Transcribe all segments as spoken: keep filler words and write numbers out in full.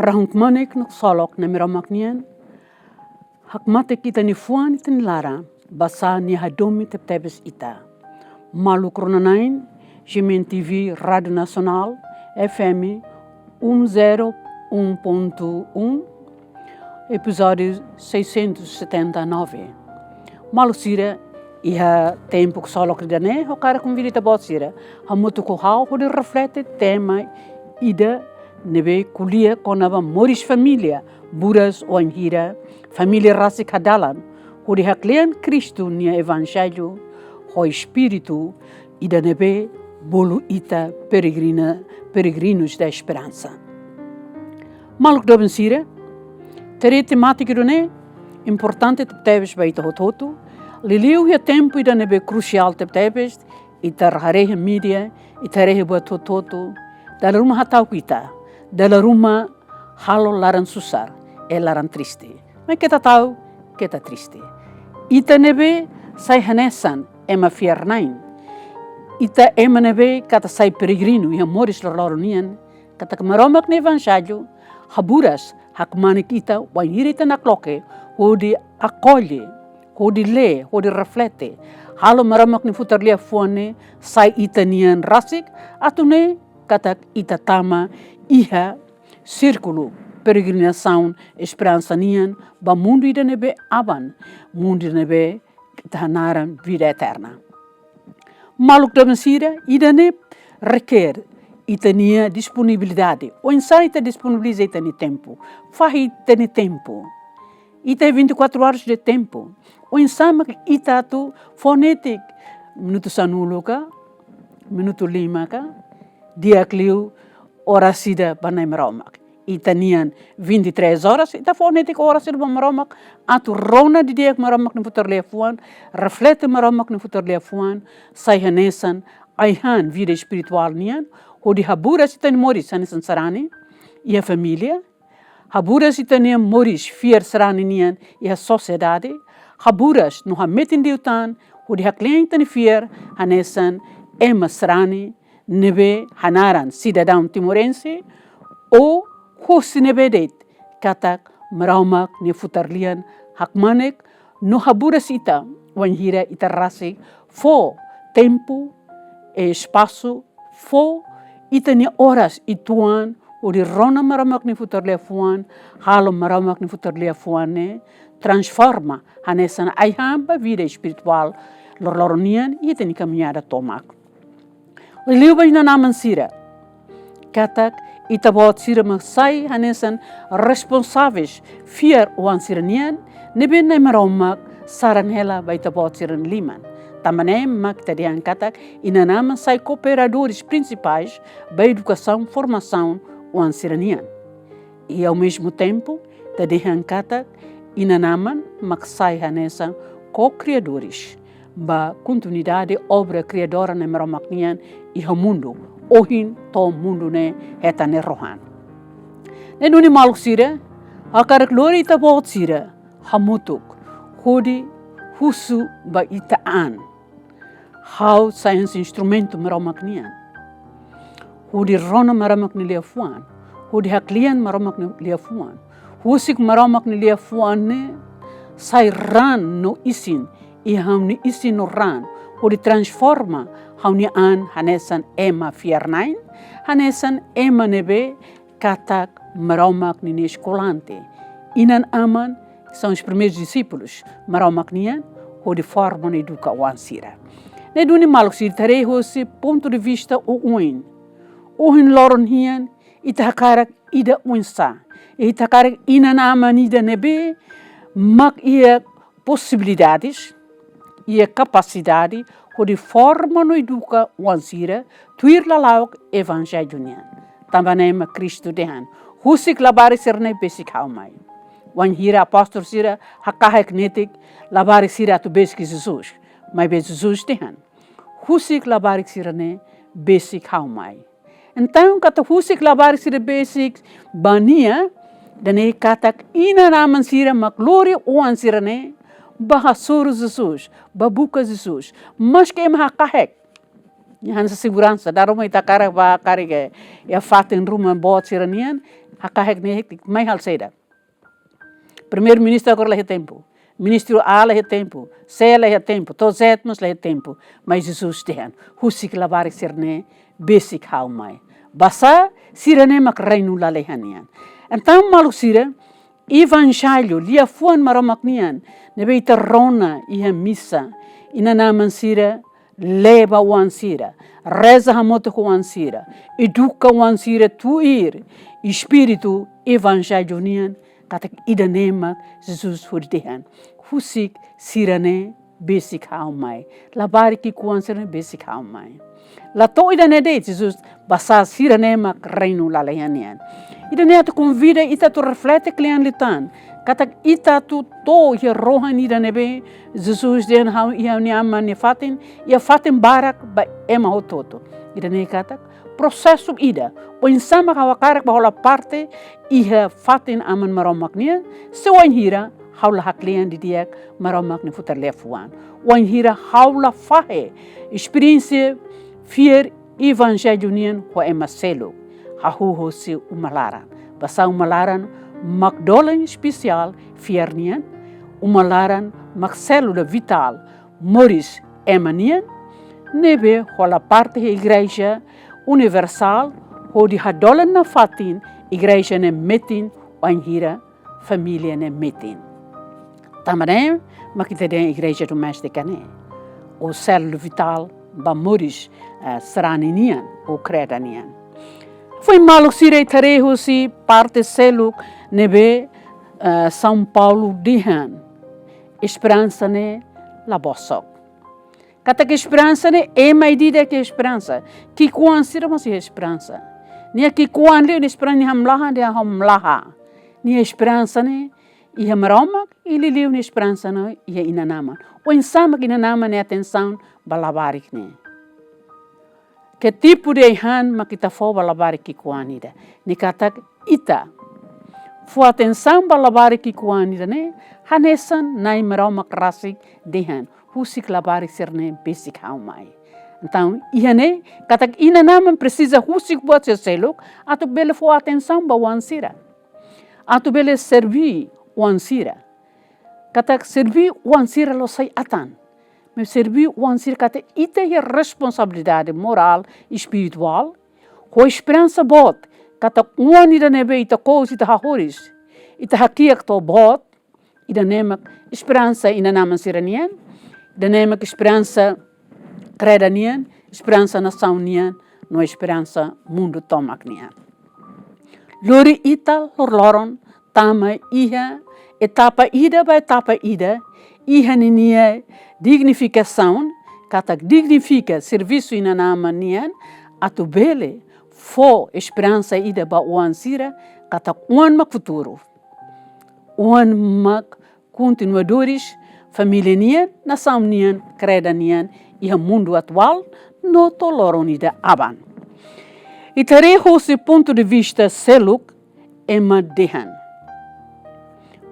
Rahun kmanek no ksolok Nai Maromak nian, hakmatek ita-nia fuan, ita-nia laran, basá Nia hadomi tebetebes ita. Maluk rona-na'in, G M N T V Rádio Nasionál, F M um zero um ponto um, epizódiu seiscentos e setenta e nove. Maluk sira, iha tempu ksolok ida-ne'e, ha'u hakarak konvida ita-boot sira hamutuk ho ha'u hodi reflete tema ida ne'ebé ko'alia kona-ba moris família buras wainhira família rasik hadalan hodi haklean Kristu nia Evanjellu ho espíritu ida ne'ebé bolu ita peregrina, peregrinus da esperansa. Maluk doben sira, ita haree temátika ida-ne'e importante tebetebes ba ita hotu-hotu, liuliu iha tempu ida ne'ebé krusiál tebetebes, ita haree iha mídia, ita haree iha buat hotu-hotu, dala ruma hata'uk ita, dala ruma halo laran susar, eh, laran triste. Maibé keta ta'uk, keta triste. Ita ne'ebé sai hanesan ema fiar-na'in, ita ema ne'ebé katak sai peregrinu iha moris loroloron nian, katak Maromak nia Evanjellu haburas hakmanek ita wainhira ita nakloke hodi akolle, hodi lee, hodi reflete, halo Maromak nia futar liafuan ne'e sai ita-nian rasik, atu nune'e katak ita tama iha sírkulu peregrinasaun esperansa nian ba mundu ida ne'ebé aban, mundu ida ne'ebé ita hanaran vida eterna. Maluk doben sira, ida-ne'e reker ita-nia disponibilidade. Oinsá ita disponibiliza ita-nia tempu, fahe ita-nia tempu. Ita vinte e quatro horas de tempo. Oinsá mak ita atu fó netik minutu sanulu ka, minutu lima ka, di'ak liu oras ida ba Nai Maromak. Ita-nian vinte e três horas, ita fó netik oras ida ba Maromak, atu rona didi'ak Maromak nia futar liafuan, reflete Maromak nia futar liafuan, sai hanesan ai-han vida espirituál nian, hodi haburas ita-nia moris hanesan sarani iha família, haburas ita-nia moris fiar sarani nian iha sosiedade, haburas no hametin liután hodi haklean ita-nia fiar hanesan ema sarani ne'ebé hanaran sidadaun timorense, ou hosi ne'ebé de'it katak Maromak nia futar lian hakmanek no haburas ita wainhira ita rasik fó tempu, eh, espasu, fó ita-nia oras uitoan hodi rona Maromak nia futar liafuan, halo Maromak nia futar liafuan ne'e transforma hanesan ai-han ba vida espirituál loroloron nian iha ita-nia kamiñada tomak. Liuliu ba inan-aman sira, katak ita-boot sira mak sai hanesan responsáveis fiar-oan sira-nian, ne'ebé Nai Maromak saran hela ba ita-boot sira-nia liman. Tanba ne'e mak ita dehan katak inan-aman sai kooperadores prinsipais ba edukasaun, formasaun oan sira-nian. I ao mesmo tempo, ita dehan katak inan-aman mak sai hanesan co-criadores ba kontinuidade obra kriadora Nai Maromak nian iha mundu, ohin to'o mundu ne'e hetan nia rohan. Ne'e duni maluk sira, ha'u hakarak lori ita-boot sira hamutuk hodi husu ba ita an: Ha'u sai hanesan instrumentu Maromak nian hodi rona Maromak nia liafuan, hodi haklean Maromak nia liafuan, husik Maromak nia liafuan ne'e sai raan no isin iha ha'u-nia isin no raan, hodi transforma ha'u-nia an hanesan ema fiar-na'in, hanesan ema ne'ebé katak Maromak ninia eskolante. Inan-aman são os primeiros discípulos Maromak nian hodi forma no eduka oan sira. Ne'e duni maluk sira, ita haree hosi pontu de vista oioin. Ohin loron nian, ita hakarak ida oinsá? Ita hakarak inan-aman ida ne'ebé mak iha posibilidades, iha kapasidade hodi forma no eduka oan sira tuir lala'ok Evanjellu nian. Tanba ne'e mak Kristu dehan: Husik labarik sira-ne'e besik ha'u mai. Wainhira apóstolu sira hakarak netik labarik sira atu besik Jesus, maibé Jesus dehan: Husik labarik sira-ne'e besik ha'u mai. Entaun, katak husik labarik sira besik ba Nia, ida-ne'e katak inan-aman sira mak lori oan sira-ne'e ba hasoru Jesus, ba buka Jesus. Maske ema hakarak, nia hanesan seguransa, dala ruma ita hakarak bá karik iha fatin ruma boot sira-nian, Hakarak ne'e mai halo saida? Primeiru-ministru agora la iha tempu. Ministru A la iha tempu. C la iha tempu. To'o Z mós la iha tempu. Mas Jesus dehan, husik labarik sira-ne'e besik ha'u mai. Basá sira-ne'e mak reinu lalehan nian. Entaun maluk sira, evanjellu, liafuan Maromak nian ne'ebé ita rona iha misa, inan-aman sira lee ba oan sira, reza hamutuk ho oan sira, eduka oan sira tuir espíritu evanjellu nian, katak ida-ne'e mak Jesus hodi dehan, husik sira-ne'e besik ha'u mai. Labarik ki'ikoan sira-ne'e besik ha'u mai. La to'o ida-ne'e de'it Jesus, basá sira-ne'e mak reinu lalehan nian. Ida-ne'e atu konvida ita atu reflete kle'an liután. Katak ita atu to'o iha rohan ida ne'ebé Jesus dehan ha'u iha ha'u-nia Aman nia fatin, iha fatin barak ba ema hotu-hotu. Ida-ne'e katak prosesu ida, oinsá mak ha'u hakarak bá hola parte iha fatin Aman Maromak nian, se wainhira ha'u la haklean didi'ak Maromak nia futar liafuan. Wainhira ha'u la fahe esperiénsia fiar evanjellu nian ho ema seluk, hahú hosi uma laran. Basá uma laran mak dolen espesiál fiar nian, uma laran mak sélula vitál moris ema nian, ne'ebé hola parte iha igreja universál, hodi hadolen nafatin igreja ne'e metin, wainhira família ne'e metin. Tanba ne'e mak ita dehan igreja doméstika ne'e, ou sélula vitál ba moris, eh, sarani nian, ou kreda nian. Foin maluk sira, ita haree husi parte seluk ne'ebé, eh, São Paulo dehan, esperansa ne'e la bosok. Katak esperansa ne'e ema ida-idak iha esperansa. Ki'ikoan sira mós iha esperansa. Nia ki'ikoan liu nia esperansa, nia hamlaha, nia hamlaha. Nia esperansa ne'e iha Maromak, i liuliu nia esperansa ne'e iha inan-aman. Oinsá mak inan-aman nia atensaun ba labarik ne'e? Ke tipu de ai-han mak ita fó ba labarik ki'ikoan ida? Ne'e katak ita fó atensaun ba labarik ki'ikoan ida-ne'e hanesan Na'i Maromak rasik dehan, husik labarik sira-ne'e besik ha'u mai. Entaun, iha ne'e katak inan-aman presiza husik buat sira seluk atu bele fó atensaun ba oan sira, atu bele serví oan sira. Katak serví oan sira la'ós sai atan. Maibé serví oan sira katak ita iha responsabilidade morál i espirituál, ho esperansa boot katak oan ida ne'ebé ita kous, ita hahoris, ita hakiak to'o boot, ida-ne'e mak esperansa inan-aman sira-nian, ida-ne'e mak esperansa kreda nian, esperansa nasaun nian, no esperansa mundu tomak nian. Lori ita loroloron tama iha etapa ida ba etapa ida, iha ninia dignifikasaun, katak dignifika servisu inan-aman nian, atu bele fó esperansa ida ba oan sira, katak oan mak futuru. Oan mak kontinuadores família nian, nasaun nian, kreda nian, iha mundu atuál, no to'o loron ida aban. Ita haree husi pontu de vista seluk, ema dehan,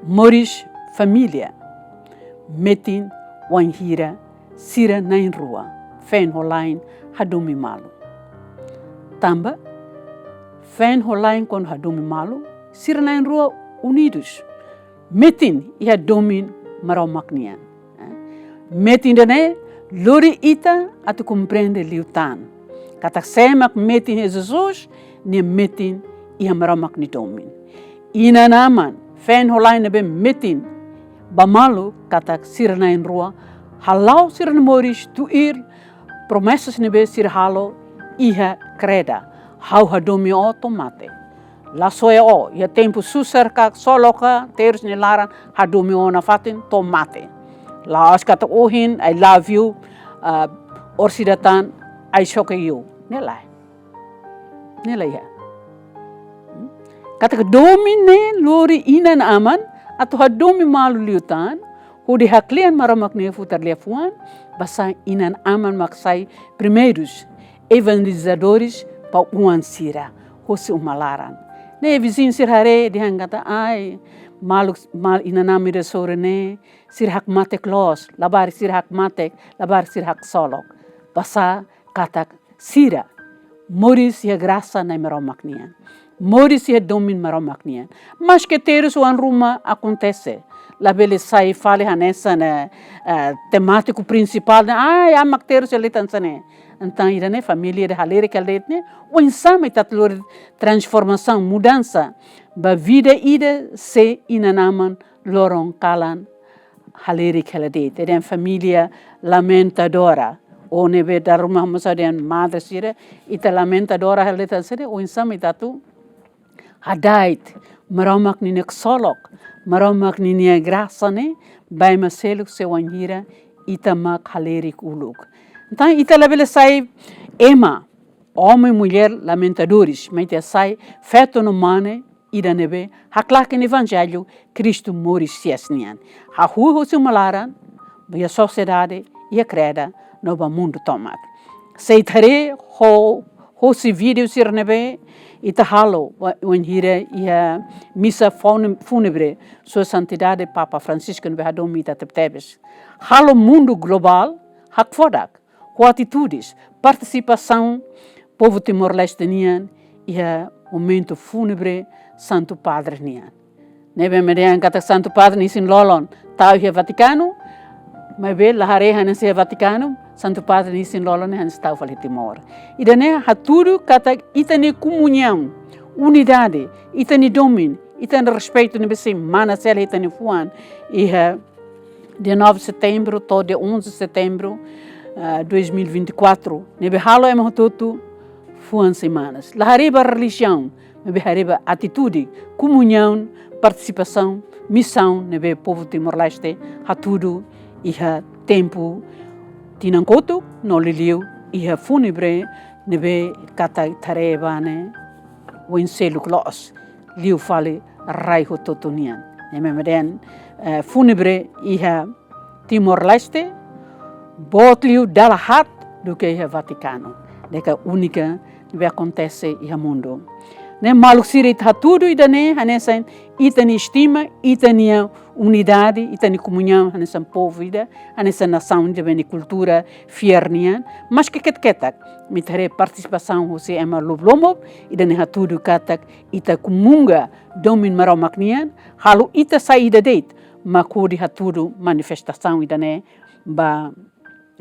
moris família metin wainhira sira na'in-rua, feen ho la'en, hadomi malu. Tanba feen ho la'en kuandu hadomi malu, sira na'in-rua unidus, metin iha domin Maromak nian. Metin ida-ne'e lori ita atu komprende liután katak sé mak metin iha Jesus, nia metin iha Maromak nia domin. Inan-aman, feen ho la'en ne'ebé metin ba malu katak sira na'in-rua hala'o sira-nia moris tuir promesas ne'ebé sira halo iha kreda: Ha'u hadomi ó to'o mate. La soe ó, iha tempu susar ka ksolok ka, terus nia laran, hadomi ó nafatin to'o mate. La'ós katak ohin, I love you, ah, orsida tan, I soke you. Ne'e lae. Ne'e lae iha. Katak domin ne'e lori inan-aman atu hadomi malu liután, hodi haklean Maromak nia futar liafuan, basá inan-aman mak sai primeirus evanjelizadores ba oan sira hosi uma laran. Ne'e viziñu sira haree dehan katak, ai, maluk, mal inan-aman ida sorin ne'e, sira hakmatek loos, labarik sira hakmatek, labarik sira haksolok. Basá katak sira moris iha grasa Na'i Maromak nian. moris iha domin Maromak nian. Maske terus oan ruma akontese, labele sai fali hanesan, eh, eh, temátiku prinsipál ne'e, ah, ya mak terus iha letra hanesan ne'e. Entaun ida-ne'e família ida halerik hela de'it ne'e, oinsá mak ita atu lori transformasaun, mudansa ba vida ida se inan-aman loron kalan halerik hela de'it. Ida-ne'e família lamentadora. Ou ne'ebé dala ruma hamosu dehan madre sira, ita lamentadora hela de'it hanesan ne'e, oinsá mak ita atu hada'et Maromak ninia ksolok, Maromak ninia grasa ne'e ba ema seluk se wainhira ita mak halerik uluk. Entaun ita labele sai ema, homem, mulher lamentadores, mas ita sai feto no mane ida ne'ebé haklaken Evanjellu Kristu moris hi'as nian, hahú husi uma laran, ba iha sosiedade, iha kreda, no ba mundu tomak. Se ita haree ho, hosi vídeo sira ne'ebé ita halo wa-, wainhira iha misa fúne-, fúnebre Sua Santidade Papa Francisco ne'ebé hadomi ita tebetebes. Halo mundu globál hakfodak ho atitudes, partisipasaun povu Timor-Leste nian iha momentu fúnebre Santu Padre nian. Ne'ebé ema dehan katak Santu Padre nia isin-lolon tau iha Vatikanu, maibé la haree hanesan iha Vatikanu, Santu Padre nia isin-lolon ne'e hanesan tau fali Timor. Ida-ne'e hatudu katak ita-nia komuñaun, unidade, ita-nia domin, ita-nia respeitu ne'ebé sei manas hela iha ita-nia fuan, iha dia nove de setembro to'o dia onze de setembro, ah, dois mil e vinte e quatro, ne'ebé halo ema hotu-hotu fuan sei manas. La haree ba relijiaun, maibé haree ba atitude, komuñaun, partisipasaun, misaun ne'ebé povu Timor-Leste hatudu iha tempu tinan kotuk no liuliu iha fúnebre ne'ebé katak ita haree ba ne'e oin seluk loos, liu fali rai hotu-hotu nian. Ne'e mak ema dehan, eh, fúnebre iha Timor-Leste boot liu dala haat duké iha Vatikanu. Ne'e únika ne'ebé akontese iha mundu. Ne'e maluk sira, ita hatudu ida-ne'e hanesan ita-nia estima, ita-nia unidade, ita-nia komuñaun hanesan povu ida, hanesan nasaun ida ne'ebé nia kultura fiar nian, maske ketak-ketak, maibé ita haree partisipasaun husi ema lublomo, ida-ne'e hatudu katak ita komunga domin Maromak nian, halo ita sai ida de'it, mak hodi hatudu manifestasaun ida-ne'e ba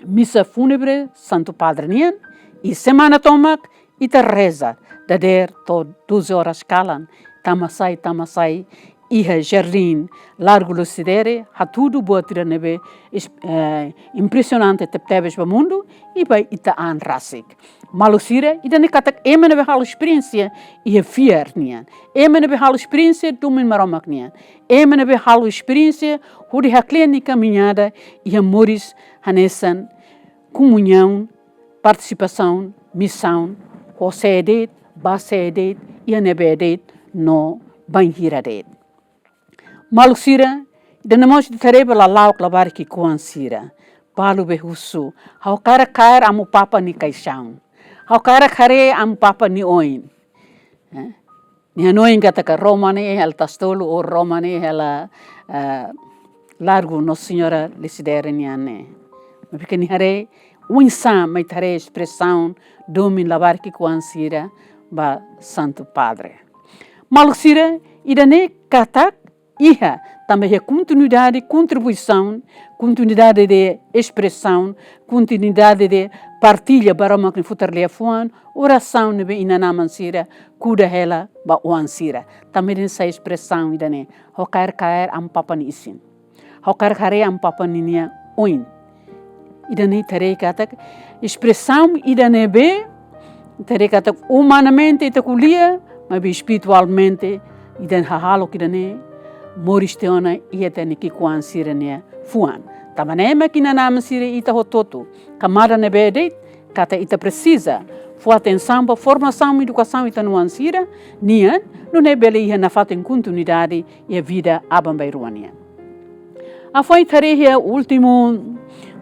misa fúnebre Santu Padre nian, i semana tomak ita reza dadeer to'o doze horas kalan, tama sai, tama sai, iha Jardín Largo Lecidere, hatudu buat ida ne'ebé es-, eh, impresionante tebetebes ba mundu, i ba ita an rasik. Maluk sira, ida-ne'e katak ema ne'ebé halo esperiénsia iha fiar nian, ema ne'ebé halo esperiénsia domin Maromak nian, ema ne'ebé halo esperiénsia hodi haklean nia kamiñada iha moris hanesan komuñaun, partisipasaun, misaun, ho sé de'it, ba sé de'it, iha ne'ebé de'it, no bainhira de'it. Maluk sira, ida-ne'e mós ita haree ba lala'ok labarik ki'ikoan sira. Balu be husu: "Ha'u hakarak kaer Amu Papa nia kaixaun. Ha'u hakarak haree Amu Papa nia oin." Eh? Nia hanoin katak Roma ne'e hela Tasi Tolu, ou Roma ne'e hela, eh, Largo Nossa Senhora Lecidere nian ne'e. Maibé ita haree oinsá mak ita haree espresaun domin labarik ki'ikoan sira ba Santu Padre. Maluk sira, ida-ne'e katak iha, tanba iha kontinuidade kontribuisaun, kontinuidade de espresaun, kontinuidade de partilla Maromak nia futar liafuan, orasaun ne'ebé inan-aman sira kuda hela ba oan sira. Tanba ida-ne'e sai espresaun ida-ne'e: "Ha'u hakarak kaer Amu Papa nia isin. Ha'u hakarak haree Amu Papa ninia oin." Ida-ne'e ita haree katak espresaun ida ne'ebé ita haree katak umanamente ita ko'alia, maibé espiritualmente ita hahalok ida-ne'e moris tiha ona iha ita-nia ki'ikoan sira-nia fuan. Tanba ne'e mak inan-aman sira, ita hotu-hotu, kamada ne'ebé de'it, katak ita presiza fó atensaun ba formasaun, edukasaun ita-nia oan sira-nian, nune'e bele iha nafatin kontinuidade iha vida aban-bainrua nian. Hafoin ita haree iha últimu,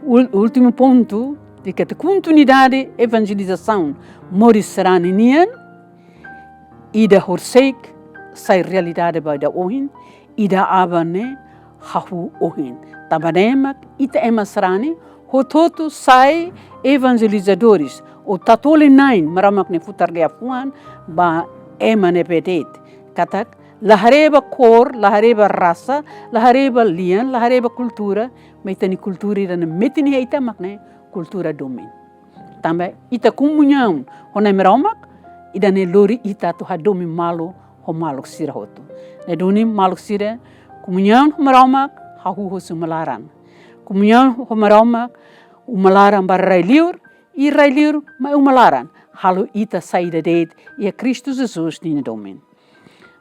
ul-, últimu pontu, de que kontinuidade evanjelizasaun moris sarani nian, ida horisehik sai realidade ba ida ohin, ida aban ne'e hahú ohin. Tanba ne'e mak ita ema sarani hotu-hotu sai evanjelizadores, ou tatoli-na'in Maromak nia futar liafuan ba ema ne'ebé de'it. Katak, la haree ba kór, la haree ba rasa, la haree ba lian, la haree ba kultura, maibé ita-nia kultura ida-ne'e metin iha ita mak ne'e kultura domin. Tanba ita komuñaun ho Nai Maromak, ida-ne'e lori ita atu hadomi malu ho maluk sira hotu. Ne'e duni maluk sira, komuñaun ho Maromak, hahú husi uma laran. Komuñaun ho Maromak, uma laran ba rai-liur, i rai-liur mai uma laran, halo ita sai ida de'it iha Kristu Jesus ninia domin.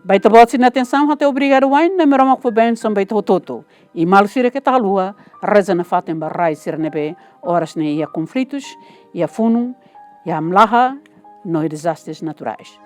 Ba ita-boot sira-nia atensaun, ha'u hatete obrigadu wa'in, Nai Maromak fó bensaun ba ita hotu-hotu. I maluk sira keta haluha, reza nafatin ba rai sira ne'ebé oras ne'e iha konflitus, iha funu, iha hamlaha, no iha dezastres naturais.